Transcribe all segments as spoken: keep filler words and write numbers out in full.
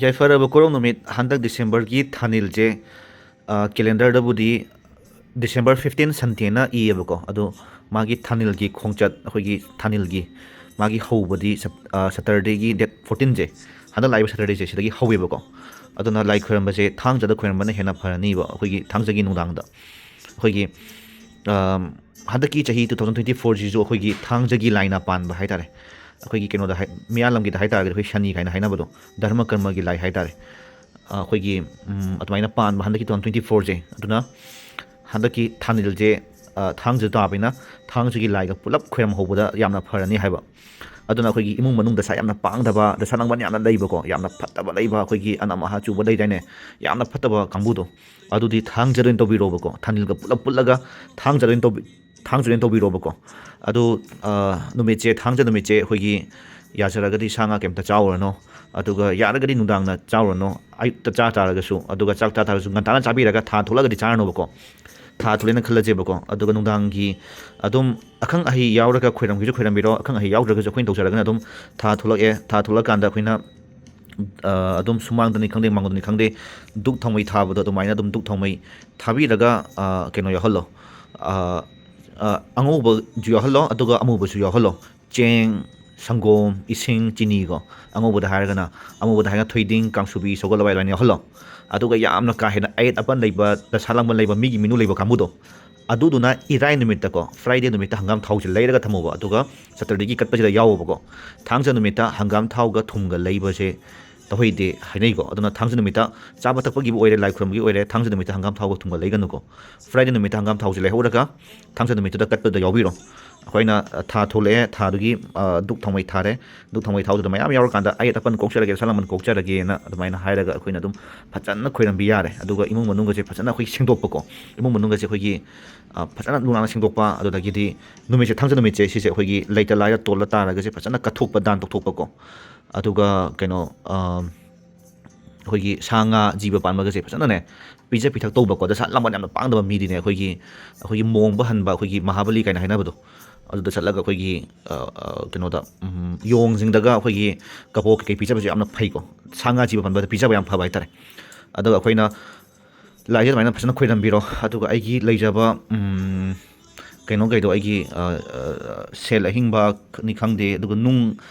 ꯌꯥꯏꯐꯔꯕ ꯀꯣꯔꯧ ꯅꯨꯃꯤꯠ꯫ ꯍꯟꯗꯛ ꯗꯤꯁꯦꯝꯕꯔꯒꯤ ꯊꯥꯅꯤꯜꯁꯦ, ꯑ, ꯀꯦꯂꯦꯟꯗꯔꯗꯕꯨꯗꯤ ꯗꯤꯁꯦꯝꯕꯔ ꯐꯤꯐꯇꯤꯟ ꯁꯟꯗꯦꯅ ꯏꯌꯦꯕꯀꯣ, ꯑꯗꯣ ꯃꯥꯒꯤ ꯊꯥꯅꯤꯜꯒꯤ ꯈꯣꯡꯆꯠ, ꯑꯩꯈꯣꯏꯒꯤ ꯊꯥꯅꯤꯜꯒꯤ ꯃꯥꯒꯤ ꯍꯧꯕꯗꯤ ꯁꯠ-, ꯑ, ꯁꯇꯔꯗꯦꯒꯤ ꯗꯦꯠ ꯐꯣꯔꯇꯤꯟꯁꯦ, ꯍꯟꯗꯛ ꯂꯥꯛꯏꯕ ꯁꯇꯔꯗꯦꯁꯦ ꯁꯤꯗꯒꯤ ꯍꯧꯋꯦꯕꯀꯣ꯫ ꯑꯗꯨꯅ ꯂꯥꯏ ꯈꯣꯏꯔꯝꯕꯁꯦ ꯊꯥꯡꯖꯗ ꯈꯣꯏꯔꯝꯕꯅ ꯍꯦꯟꯅ ꯐꯔꯅꯤꯕ, ꯑꯩꯈꯣꯏꯒꯤ ꯊꯥꯡꯖꯒꯤ ꯅꯨꯡꯗꯥꯡꯗ꯫ ꯑꯩꯈꯣꯏꯒꯤ, ꯑꯝ, ꯍꯟꯗꯛꯀꯤ ꯆꯍꯤ ꯇꯨ ꯊꯥꯎꯖꯟ ꯇ꯭ꯋꯦꯟꯇꯤ ꯐꯣꯔꯁꯤꯁꯨ ꯑꯩꯈꯣꯏꯒꯤ ꯊꯥꯡꯖꯒꯤ ꯂꯥꯏꯅ ꯄꯥꯟꯕ ꯍꯥꯏꯇꯥꯔꯦ꯫ ꯑꯩꯈꯣꯏꯒꯤ ꯀꯩꯅꯣꯗ ꯍꯥꯏ-, ꯃꯤꯌꯥꯟꯂꯝꯒꯤꯗ ꯍꯥꯏꯇꯥꯔꯒꯗꯤ ꯑꯩꯈꯣꯏ ꯁꯅꯤ ꯀꯥꯏꯅ ꯍꯥꯏꯅꯕꯗꯣ, ꯙꯔꯃ ꯀꯔꯃꯒꯤ ꯂꯥꯏ ꯍꯥꯏꯇꯥꯔꯦ꯫ ꯑ, ꯑꯩꯈꯣꯏꯒꯤ, ꯎꯝ, ꯑꯗꯨꯃꯥꯏꯅ ꯄꯥꯟꯕ ꯍꯟꯗꯛꯀꯤ ꯇꯨ ꯊꯥꯎꯖꯟ ꯇ꯭ꯋꯦꯟꯇꯤ ꯐꯣꯔꯁꯦ꯫ ꯑꯗꯨꯅ ꯍꯟꯗꯛꯀꯤ ꯊꯥꯅꯤꯜꯁꯦ, ꯑ, ꯊꯥꯡꯖ ꯇꯥꯕꯅꯤꯅ ꯊꯥꯡꯖꯒꯤ ꯂꯥꯏꯒ ꯄꯨꯂꯞ ꯈꯣꯏꯔꯝꯍꯧꯕꯗ ꯌꯥꯝꯅ ꯐꯔꯅꯤ ꯍꯥꯏꯕ꯫ ꯑꯗꯨꯅ ꯑꯩꯈꯣꯏꯒꯤ ꯏꯃꯨꯡ ꯃꯅꯨꯡ ꯗꯁꯥ ꯌꯥꯝꯅ ꯄꯥꯡꯗꯕ, ꯗꯁꯥ ꯂꯥꯡꯕꯟ ꯌꯥꯝꯅ ꯂꯩꯕꯀꯣ, ꯌꯥꯝꯅ ꯐꯠꯇꯕ ꯂꯩꯕ, ꯑꯩꯈꯣꯏꯒꯤ ꯑꯅꯥ ꯃꯍꯥ ꯆꯨꯕ ꯂꯩꯗꯥꯏꯅꯦ, ꯌꯥꯝꯅ ꯐꯠꯇꯕ ꯀꯥꯡꯕꯨꯗꯣ, ꯑꯗꯨꯗꯤ ꯊꯥꯡꯖꯗ ꯑꯣꯏꯅ ꯇꯧꯕꯤꯔꯣꯕꯀꯣ꯫ ꯊꯥꯅꯤꯜꯒ ꯄꯨꯂꯞ ꯄꯨꯜꯂꯒ ꯊꯥꯡꯖꯗ ꯑꯣꯏꯅ ꯇꯧꯕꯤ-, ꯊꯥꯡꯖꯗ ꯑꯣꯏꯅ ꯇꯧꯕꯤꯔꯣꯕꯀꯣ꯫ ꯑꯗꯨ, ꯑ, ꯅꯨꯃꯤꯠꯁꯦ, ꯊꯥꯡꯖ ꯅꯨꯃꯤꯠꯁꯦ ꯑꯩꯈꯣꯏꯒꯤ ꯌꯥꯖꯔꯒꯗꯤ ꯁꯥ ꯉꯥ ꯀꯩꯝꯇ ꯆꯥꯔꯨꯔꯅꯨ, ꯑꯗꯨꯒ ꯌꯥꯔꯒꯗꯤ ꯅꯨꯡꯗꯥꯡꯗ ꯆꯥꯔꯨꯔꯅꯨ, ꯑꯌꯨꯛꯇ ꯆꯥ ꯇꯥꯔꯒꯁꯨ, ꯑꯗꯨꯒ ꯆꯥꯛ ꯆꯥ ꯇꯥꯔꯒꯁꯨ ꯉꯟꯇꯥꯅ ꯆꯥꯕꯤꯔꯒ ꯊꯥ ꯊꯣꯛꯂꯛꯑꯒꯗꯤ ꯆꯥꯔꯅꯨꯕꯀꯣ꯫ ꯊꯥ ꯊꯣꯛꯂꯦꯅ ꯈꯜꯂꯁꯦꯕꯀꯣ, ꯑꯗꯨꯒ ꯅꯨꯡꯗꯥꯡꯒꯤ ꯑꯗꯨꯝ ꯑꯈꯪ ꯑꯍꯩ ꯌꯥꯎꯔꯒ ꯈꯣꯏꯔꯝꯒꯦꯁꯨ ꯈꯣꯏꯔꯝꯕꯤꯔꯣ, ꯑꯈꯪ ꯑꯍꯩ ꯌꯥꯎꯗ꯭ꯔꯒꯁꯨ ꯑꯩꯈꯣꯏꯅ ꯇꯧꯖꯔꯒꯅ ꯑꯗꯨꯝ ꯊꯥ ꯊꯣꯛꯂꯛꯑꯦ, ꯊꯥ ꯊꯣꯛꯂꯛꯑꯀꯥꯟꯗ ꯑꯩꯈꯣꯏꯅ, ꯑ, ꯑꯗꯨꯝ ꯁꯨꯃꯥꯡꯗꯅꯤ ꯈꯪꯗꯦ, ꯃꯥꯡꯒꯣꯟꯗꯅꯤ ꯈꯪꯗꯦ, ꯙꯨꯛ ꯊꯥꯎꯃꯩ ꯊꯥꯕꯗꯣ ꯑꯗꯨꯃꯥꯏꯅ ꯑꯗꯨꯝ ꯙꯨꯛ ꯊꯥꯎꯃꯩ ꯊꯥꯕꯤꯔꯒ, ꯑ, ꯀꯩꯅꯣ ꯌꯥꯎꯍꯜꯂꯣ, ꯑ, ꯑ, ꯑꯉꯧꯕꯁꯨ ꯌꯥꯎꯍꯜꯂꯣ, ꯑꯗꯨꯒ ꯑꯃꯨꯕꯁꯨ ꯌꯥꯎꯍꯜꯂꯣ꯫ ꯆꯦꯡ, ꯁꯪꯒꯣꯝ, ꯏꯁꯤꯡ, ꯆꯤꯅꯤꯀꯣ, ꯑꯉꯧꯕꯗ ꯍꯥꯏꯔꯒꯅ, ꯑꯃꯨꯕꯗ ꯍꯥꯏꯔꯒꯅ ꯊꯣꯏꯗꯤꯡ, ꯀꯥꯡꯁꯨꯕꯤ, ꯁꯒꯣꯜ ꯍꯋꯥꯏ ꯑꯗꯨꯃꯥꯏꯅ ꯌꯥꯎꯍꯜꯂꯣ꯫ ꯑꯗꯨꯒ ꯌꯥꯝꯅ ꯀꯥ ꯍꯦꯟꯅ ꯑꯌꯦꯠ ꯑꯄꯟ ꯂꯩꯕ, ꯗꯁꯥ ꯂꯥꯡꯕꯟ ꯂꯩꯕ, ꯃꯤꯒꯤ ꯃꯤꯅꯨ ꯂꯩꯕ ꯀꯥꯡꯕꯨꯗꯣ, ꯑꯗꯨꯗꯨꯅ ꯏꯔꯥꯏ ꯅꯨꯃꯤꯠꯇꯀꯣ, Friday ꯅꯨꯃꯤꯠꯇ ꯍꯪꯒꯥꯝ ꯊꯥꯎꯁꯦ ꯂꯩꯔꯒ ꯊꯝꯃꯣꯕ, ꯑꯗꯨꯒ Saturdayꯒꯤ ꯀꯠꯄꯁꯤꯗ ꯌꯥꯎꯋꯣꯕꯀꯣ꯫ ꯊꯥꯡꯖ ꯅꯨꯃꯤꯠꯇ ꯍꯪꯒꯥꯝ ꯊꯥꯎꯒ ꯊꯨꯝꯒ ꯂꯩꯕꯁꯦ ꯇꯧꯍꯩꯗꯦ ꯍꯥꯏꯅꯩꯀꯣ꯫ ꯑꯗꯨꯅ ꯊꯥꯡꯖ ꯅꯨꯃꯤꯠꯇ ꯆꯥꯕ ꯊꯛꯄꯒꯤꯕꯨ ꯑꯣꯏꯔꯦ, ꯂꯥꯏ ꯈꯨꯔꯨꯝꯕꯒꯤ ꯑꯣꯏꯔꯦ, ꯊꯥꯡꯖ ꯅꯨꯃꯤꯠꯇ ꯍꯪꯒꯥꯝ ꯊꯥꯎꯒ ꯊꯨꯝꯒ ꯂꯩꯒꯅꯨꯀꯣ꯫ Friday ꯅꯨꯃꯤꯠꯇ ꯍꯪꯒꯥꯝ ꯊꯥꯎꯁꯦ ꯂꯩꯍꯧꯔꯒ ꯊꯥꯡꯖ ꯅꯨꯃꯤꯠꯇꯨꯗ ꯀꯠꯄꯗ ꯌꯥꯎꯕꯤꯔꯣ꯫ ꯑꯩꯈꯣꯏꯅ, ꯑ, ꯊꯥ ꯊꯣꯛꯂꯛꯑꯦ, ꯊꯥꯗꯨꯒꯤ, ꯑ, ꯙꯨꯛ ꯊꯥꯎꯃꯩ ꯊꯥꯔꯦ, ꯙꯨꯛ ꯊꯥꯎꯃꯩ ꯊꯥꯎꯗꯨꯗ ꯃꯌꯥꯝ ꯌꯥꯎꯔꯀꯥꯟꯗ ꯑꯌꯦꯠ ꯑꯄꯟ ꯀꯣꯛꯆꯔꯒꯦ, ꯗꯁꯥ ꯂꯥꯡꯕꯟ ꯀꯣꯛꯆꯔꯒꯦꯅ ꯑꯗꯨꯃꯥꯏꯅ ꯍꯥꯏꯔꯒ ꯑꯩꯈꯣꯏꯅ ꯑꯗꯨꯝ ꯐꯖꯅ ꯈꯣꯏꯔꯝꯕꯤ ꯌꯥꯔꯦ꯫ ꯑꯗꯨꯒ ꯏꯃꯨꯡ ꯃꯅꯨꯡꯒꯁꯦ ꯐꯖꯅ ꯑꯩꯈꯣꯏ ꯁꯦꯡꯗꯣꯛꯄꯀꯣ, ꯏꯃꯨꯡ ꯃꯅꯨꯡꯒꯁꯦ ꯑꯩꯈꯣꯏꯒꯤ, ꯑ, ꯐꯖꯅ ꯂꯨ ꯅꯥꯟꯅ ꯁꯦꯡꯗꯣꯛꯄ, ꯑꯗꯨꯗꯒꯤꯗꯤ ꯅꯨꯃꯤꯠꯁꯦ, ꯊꯥꯡꯖ ꯅꯨꯃꯤꯠꯁꯦ ꯁꯤꯁꯦ ꯑꯩꯈꯣꯏꯒꯤ ꯂꯩꯇ ꯂꯥꯏꯔ ꯇꯣꯜꯂ ꯇꯥꯔꯒꯁꯦ ꯐꯖꯅ ꯀꯠꯊꯣꯛꯄ, ꯗꯥꯟ ꯇꯧꯊꯣꯛꯄꯀꯣ꯫ ꯑꯗꯨꯒ ꯀꯩꯅꯣ, ꯑ, ꯑꯩꯈꯣꯏꯒꯤ ꯁꯥ ꯉꯥ ꯖꯤꯕ ꯄꯥꯟꯕꯒꯁꯦ ꯐꯖꯅꯅꯦ ꯄꯤꯖ ꯄꯤꯊꯛ ꯇꯧꯕꯀꯣ꯫ ꯗꯁꯥ ꯂꯥꯡꯕꯟ ꯌꯥꯝꯅ ꯄꯥꯡꯗꯕ ꯃꯤꯗꯤꯅꯦ, ꯑꯩꯈꯣꯏꯒꯤ, ꯑꯩꯈꯣꯏꯒꯤ ꯃꯣꯡꯕ ꯍꯟꯕ, ꯑꯩꯈꯣꯏꯒꯤ ꯃꯍꯥꯕꯂꯤ ꯀꯥꯏꯅ ꯍꯥꯏꯅꯕꯗꯣ, ꯑꯗꯨꯗ ꯆꯠꯂꯒ ꯑꯩꯈꯣꯏꯒꯤ, ꯑ, ꯑ, ꯀꯩꯅꯣꯗ, ꯎꯝ, ꯌꯣꯡꯁꯤꯡꯗꯒ ꯑꯩꯈꯣꯏꯒꯤ ꯀꯕꯣꯛ ꯀꯩꯀꯩ ꯄꯤꯖꯕꯁꯦ ꯌꯥꯝꯅ ꯐꯩꯀꯣ꯫ ꯁꯥ ꯉꯥ ꯖꯤꯕ ꯄꯟꯕꯗ ꯄꯤꯖꯕ ꯌꯥꯝ ꯐꯕ ꯍꯥꯏꯇꯥꯔꯦ꯫ ꯑꯗꯨꯒ ꯑꯩꯈꯣꯏꯅ ꯂꯥꯏꯁꯦ ꯑꯗꯨꯃꯥꯏꯅ ꯐꯖꯅ ꯈꯣꯏꯔꯝꯕꯤꯔꯣ꯫ ꯑꯗꯨꯒ ꯑꯩꯒꯤ ꯂꯩꯖꯕ, ꯎꯝ, ꯀꯩꯅꯣꯈꯩꯗꯣ, ꯑꯩꯒꯤ, ꯑ, ꯑ, ꯁꯦꯜ ꯑꯍꯤꯡꯕꯅꯤ ꯈꯪꯗꯦ, ꯑꯗꯨꯒ ꯅꯨꯡ,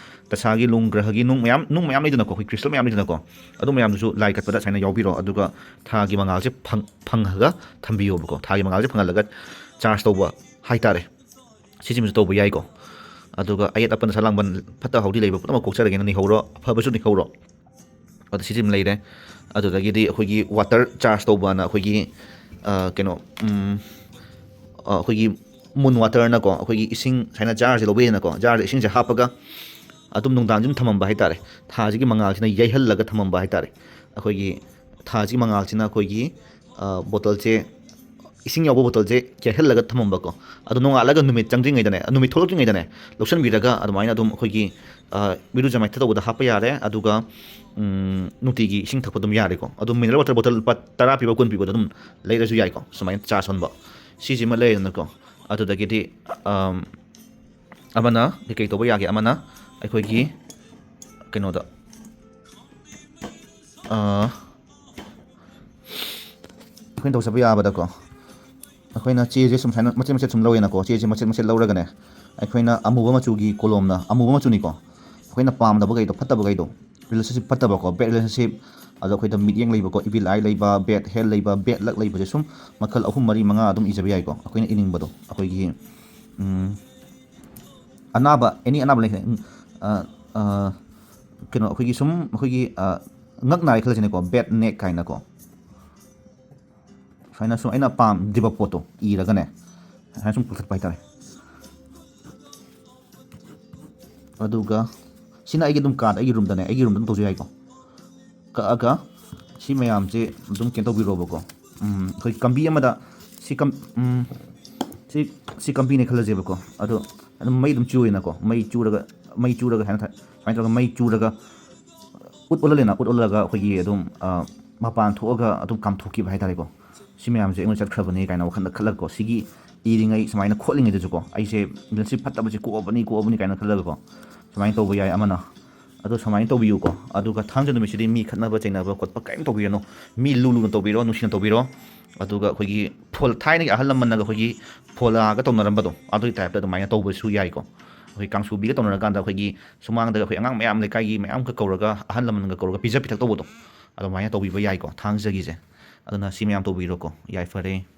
ꯇꯁꯥꯒꯤ ꯅꯨꯡ, ꯒ꯭ꯔꯍꯒꯤ ꯅꯨꯡ ꯃꯌꯥꯝ, ꯅꯨꯡ ꯃꯌꯥꯝ ꯂꯩꯗꯅꯀꯣ, ꯑꯩꯈꯣꯏ crystal ꯃꯌꯥꯝ ꯂꯩꯗꯅꯀꯣ, ꯑꯗꯨ ꯃꯌꯥꯝꯗꯨꯁꯨ ꯂꯥꯏ ꯀꯠꯄꯗ ꯁꯨꯃꯥꯏꯅ ꯌꯥꯎꯕꯤꯔꯣ꯫ ꯑꯗꯨꯒ ꯊꯥꯒꯤ ꯃꯉꯥꯜꯁꯦ ꯐꯪ-, ꯐꯪꯍꯜꯂꯒ ꯊꯝꯕꯤꯌꯣꯕꯀꯣ꯫ ꯊꯥꯒꯤ ꯃꯉꯥꯜꯁꯦ ꯐꯪꯍꯜꯂꯒ charge ꯇꯧꯕ ꯍꯥꯏꯇꯥꯔꯦ꯫ ꯁꯤꯁꯤꯃꯁꯨ ꯇꯧꯕ ꯌꯥꯏꯀꯣ꯫ ꯑꯗꯨꯒ ꯑꯌꯦꯠ ꯑꯄꯟ, ꯑꯁꯥ ꯂꯥꯡꯕꯟ, ꯐꯠꯇ ꯍꯥꯎꯗꯤ ꯂꯩꯕ ꯄꯨꯝꯅꯃꯛ ꯀꯣꯛꯆꯔꯒꯦꯅ ꯅꯤꯍꯧꯔꯣ, ꯑꯐꯕꯁꯨ ꯅꯤꯍꯧꯔꯣ꯫ ꯑꯗꯨ ꯁꯤꯁꯤꯃ ꯂꯩꯔꯦ꯫ ꯑꯗꯨꯗꯒꯤꯗꯤ ꯑꯩꯈꯣꯏꯒꯤ water charge ꯇꯧꯕꯅ ꯑꯩꯈꯣꯏꯒꯤ, ꯑ, ꯀꯩꯅꯣ, ꯎꯝ, ꯑ, ꯑꯩꯈꯣꯏꯒꯤ moon waterꯅꯀꯣ, ꯑꯩꯈꯣꯏꯒꯤ ꯏꯁꯤꯡ ꯁꯨꯃꯥꯏꯅ jarꯁꯦ ꯂꯧꯕꯤꯗꯅꯀꯣ, jarꯗ ꯏꯁꯤꯡꯁꯦ ꯍꯥꯞꯄꯒ ꯑꯗꯨꯝ ꯅꯨꯡꯗꯥꯡꯁꯤ ꯑꯗꯨꯝ ꯊꯝꯃꯝꯕ ꯍꯥꯏꯇꯥꯔꯦ꯫ ꯊꯥꯁꯤꯒꯤ ꯃꯉꯥꯜꯁꯤꯅ ꯌꯩꯍꯜꯂꯒ ꯊꯝꯃꯝꯕ ꯍꯥꯏꯇꯥꯔꯦ꯫ ꯑꯩꯈꯣꯏꯒꯤ ꯊꯥꯁꯤꯒꯤ ꯃꯉꯥꯜꯁꯤꯅ ꯑꯩꯈꯣꯏꯒꯤ, ꯑ, ꯕꯣꯇꯜꯁꯦ, ꯏꯁꯤꯡ ꯌꯥꯎꯕ ꯕꯣꯇꯜꯁꯦ ꯌꯩꯍꯜꯂꯒ ꯊꯝꯃꯝꯕꯀꯣ꯫ ꯑꯗꯣ ꯅꯣꯡꯉꯥꯜꯂꯒ ꯅꯨꯃꯤꯠ ꯆꯪꯗ꯭ꯔꯤꯉꯩꯗꯅꯦ, ꯅꯨꯃꯤꯠ ꯊꯣꯛꯂꯛꯇ꯭ꯔꯤꯉꯩꯗꯅꯦ ꯂꯧꯁꯟꯕꯤꯔꯒ ꯑꯗꯨꯃꯥꯏꯅ ꯑꯗꯨꯝ ꯑꯩꯈꯣꯏꯒꯤ, ꯑ, ꯏꯔꯨꯖ ꯃꯥꯏꯊ ꯇꯧꯕꯗ ꯍꯥꯞꯄ ꯌꯥꯔꯦ꯫ ꯑꯗꯨꯒ, ꯎꯝ, ꯅꯨꯡꯇꯤꯒꯤ ꯏꯁꯤꯡ ꯊꯛꯄ ꯑꯗꯨꯝ ꯌꯥꯔꯦꯀꯣ꯫ ꯑꯗꯨꯝ mineral water bottle ꯂꯨꯄꯥ ꯇꯔꯥ ꯄꯤꯕ, ꯀꯨꯟ ꯄꯤꯕꯗ ꯑꯗꯨꯝ ꯂꯩꯔꯁꯨ ꯌꯥꯏꯀꯣ꯫ ꯁꯨꯃꯥꯏꯅ charge ꯁꯣꯟꯕ ꯁꯤꯁꯤꯃ ꯂꯩꯔꯦꯗꯅꯀꯣ꯫ ꯑꯗꯨꯗꯒꯤꯗꯤ, ꯑꯝ, ꯑꯃꯅ ꯀꯩꯀꯩ ꯇꯧꯕ ꯌꯥꯒꯦ? ꯑꯃꯅ ꯑꯩꯈꯣꯏꯒꯤ ꯀꯩꯅꯣꯗ, ꯑ, ꯑꯩꯈꯣꯏꯅ ꯇꯧꯖꯕ ꯌꯥꯕꯗꯀꯣ, ꯑꯩꯈꯣꯏꯅ ꯆꯦꯁꯦ ꯁꯨꯝ ꯁꯨꯃꯥꯏꯅ ꯃꯆꯦꯠ ꯃꯆꯦꯠ ꯁꯨꯝ ꯂꯧꯋꯦꯅꯀꯣ꯫ ꯆꯦꯁꯦ ꯃꯆꯦꯠ ꯃꯆꯦꯠ ꯂꯧꯔꯒꯅꯦ, ꯑꯩꯈꯣꯏꯅ ꯑꯃꯨꯕ ꯃꯆꯨꯒꯤ ꯀꯣꯂꯣꯝꯅ, ꯑꯃꯨꯕ ꯃꯆꯨꯅꯤꯀꯣ, ꯑꯩꯈꯣꯏꯅ ꯄꯥꯝꯗꯕꯈꯩꯗꯣ, ꯐꯠꯇꯕꯈꯩꯗꯣ, relationship ꯐꯠꯇꯕꯀꯣ, bad relationship, ꯑꯗꯣ ꯑꯩꯈꯣꯏꯗ ꯃꯤꯠꯌꯦꯡ ꯂꯩꯕꯀꯣ, evil eye ꯂꯩꯕ, bad health ꯂꯩꯕ, bad luck ꯂꯩꯕꯁꯦ ꯁꯨꯝ ꯃꯈꯜ ꯑꯍꯨꯝ, ꯃꯔꯤ, ꯃꯉꯥ ꯑꯗꯨꯝ ꯏꯖꯕ ꯌꯥꯏꯀꯣ꯫ ꯑꯩꯈꯣꯏꯅ ꯏꯅꯤꯡꯕꯗꯣ, ꯑꯩꯈꯣꯏꯒꯤ, ꯎꯝ, ꯑꯅꯥꯕ, any ꯑꯅꯥꯕ ꯂꯩꯈ꯭ꯔꯦ꯫ ꯎꯝ, ꯑ, ꯑ, ꯀꯩꯅꯣ, ꯑꯩꯈꯣꯏꯒꯤ ꯁꯨꯝ ꯑꯩꯈꯣꯏꯒꯤ, ꯑ, ꯉꯛ ꯅꯥꯔꯦ ꯈꯜꯂꯁꯤꯅꯦꯀꯣ, bad neck ꯀꯥꯏꯅꯀꯣ꯫ ꯁꯨꯃꯥꯏꯅ ꯁꯨꯝ ꯑꯩꯅ ꯄꯥꯝꯗ꯭ꯔꯤꯕ ꯄꯣꯠꯇꯣ ꯏꯔꯒꯅꯦ, ꯁꯨꯃꯥꯏꯅ ꯁꯨꯝ ꯀꯛꯊꯠꯄ ꯍꯥꯏꯇꯥꯔꯦ꯫ ꯑꯗꯨꯒ ꯁꯤꯅ ꯑꯩꯒꯤ ꯑꯗꯨꯝ card, ꯑꯩꯒꯤ roomꯗꯅꯦ, ꯑꯩꯒꯤ roomꯗ ꯑꯗꯨꯝ ꯇꯧꯖ ꯌꯥꯏꯀꯣ꯫ ꯀꯛꯑꯒ ꯁꯤ ꯃꯌꯥꯝꯁꯦ ꯑꯗꯨꯝ ꯀꯩꯅꯣ ꯇꯧꯕꯤꯔꯣꯕꯀꯣ꯫ ꯎꯝ, ꯑꯩꯈꯣꯏ ꯀꯝꯕꯤ ꯑꯃꯗ ꯁꯤ ꯀꯝ-, ꯎꯝ, ꯁꯤ, ꯁꯤ ꯀꯝꯕꯤꯅꯦ ꯈꯜꯂꯁꯦꯕꯀꯣ꯫ ꯑꯗꯣ ꯑꯗꯨꯝ ꯃꯩ ꯑꯗꯨꯝ ꯆꯨꯔꯦꯅꯀꯣ꯫ ꯃꯩ ꯆꯨꯔꯒ, ꯃꯩ ꯆꯨꯔꯒ ꯍꯥꯏꯅ ꯊꯥ-, ꯁꯨꯃꯥꯏꯅ ꯇꯧꯔꯒ ꯃꯩ ꯆꯨꯔꯒ ꯎꯠ ꯑꯣꯜꯍꯜꯂꯦꯅ, ꯎꯠ ꯑꯣꯜꯂꯒ ꯑꯩꯈꯣꯏꯒꯤ ꯑꯗꯨꯝ, ꯑ, ꯃꯄꯥꯟ ꯊꯣꯛꯑꯒ ꯑꯗꯨꯝ ꯀꯥꯝꯊꯣꯛꯈꯤꯕ ꯍꯥꯏꯇꯥꯔꯦꯀꯣ꯫ ꯁꯤ ꯃꯌꯥꯝꯁꯦ ꯑꯩꯉꯣꯟꯗ ꯆꯠꯈ꯭ꯔꯕꯅꯦ ꯀꯥꯏꯅ ꯋꯥꯈꯜꯗ ꯈꯜꯂꯒꯀꯣ, ꯁꯤꯒꯤ ꯏꯔꯤꯉꯩ ꯁꯨꯃꯥꯏꯅ ꯈꯣꯠꯂꯤꯉꯩꯗꯁꯨꯀꯣ, ꯑꯩꯁꯦ relationship ꯐꯠꯇꯕꯁꯦ ꯀꯣꯛꯑꯕꯅꯤ, ꯀꯣꯛꯑꯕꯅꯤ ꯀꯥꯏꯅ ꯈꯜꯂꯒꯀꯣ, ꯁꯨꯃꯥꯏꯅ ꯇꯧꯕ ꯌꯥꯏ꯫ ꯑꯃꯅ, ꯑꯗꯣ ꯁꯨꯃꯥꯏꯅ ꯇꯧꯕꯤꯌꯨꯀꯣ꯫ ꯑꯗꯨꯒ ꯊꯥꯡꯖ ꯅꯨꯃꯤꯠꯁꯤꯗꯤ ꯃꯤ ꯈꯠꯅꯕ ꯆꯩꯅꯕ ꯈꯣꯠꯄ ꯀꯔꯤꯝ ꯇꯧꯕꯤꯔꯅꯨ꯫ ꯃꯤ ꯂꯨ ꯂꯨꯅ ꯇꯧꯕꯤꯔꯣ, ꯅꯨꯡꯁꯤꯅ ꯇꯧꯕꯤꯔꯣ꯫ ꯑꯗꯨꯒ ꯑꯩꯈꯣꯏꯒꯤ ꯐꯣꯜ-, ꯊꯥꯏꯅꯒꯤ ꯑꯍꯜ ꯂꯃꯟꯅꯒ ꯑꯩꯈꯣꯏꯒꯤ ꯐꯣꯂꯥꯒ ꯇꯧꯅꯔꯝꯕꯗꯣ, ꯑꯗꯨꯒꯤ ꯇꯥꯏꯞꯇ ꯑꯗꯨꯃꯥꯏꯅ ꯇꯧꯕꯁꯨ ꯌꯥꯏꯀꯣ꯫ ꯑꯩꯈꯣꯏ ꯀꯥꯡꯁꯨꯕꯤꯒ ꯇꯧꯅꯔꯀꯥꯟꯗ ꯑꯩꯈꯣꯏꯒꯤ ꯁꯨꯃꯥꯡꯗꯒ ꯑꯩꯈꯣꯏ ꯑꯉꯥꯡ ꯃꯌꯥꯝ, ꯂꯩꯀꯥꯏꯒꯤ ꯃꯌꯥꯝꯒ ꯀꯧꯔꯒ, ꯑꯍꯜ ꯂꯃꯟꯒ ꯀꯧꯔꯒ ꯄꯤꯖ ꯄꯤꯊꯛ ꯇꯧꯕꯗꯣ, ꯑꯗꯨꯃꯥꯏꯅ ꯇꯧꯕꯤꯕ ꯌꯥꯏꯀꯣ ꯊꯥꯡꯖꯒꯤꯁꯦ꯫ ꯑꯗꯨꯅ ꯁꯤ ꯃꯌꯥꯝ ꯇꯧꯕꯤꯔꯣꯀꯣ꯫ ꯌꯥꯏꯐꯔꯦ꯫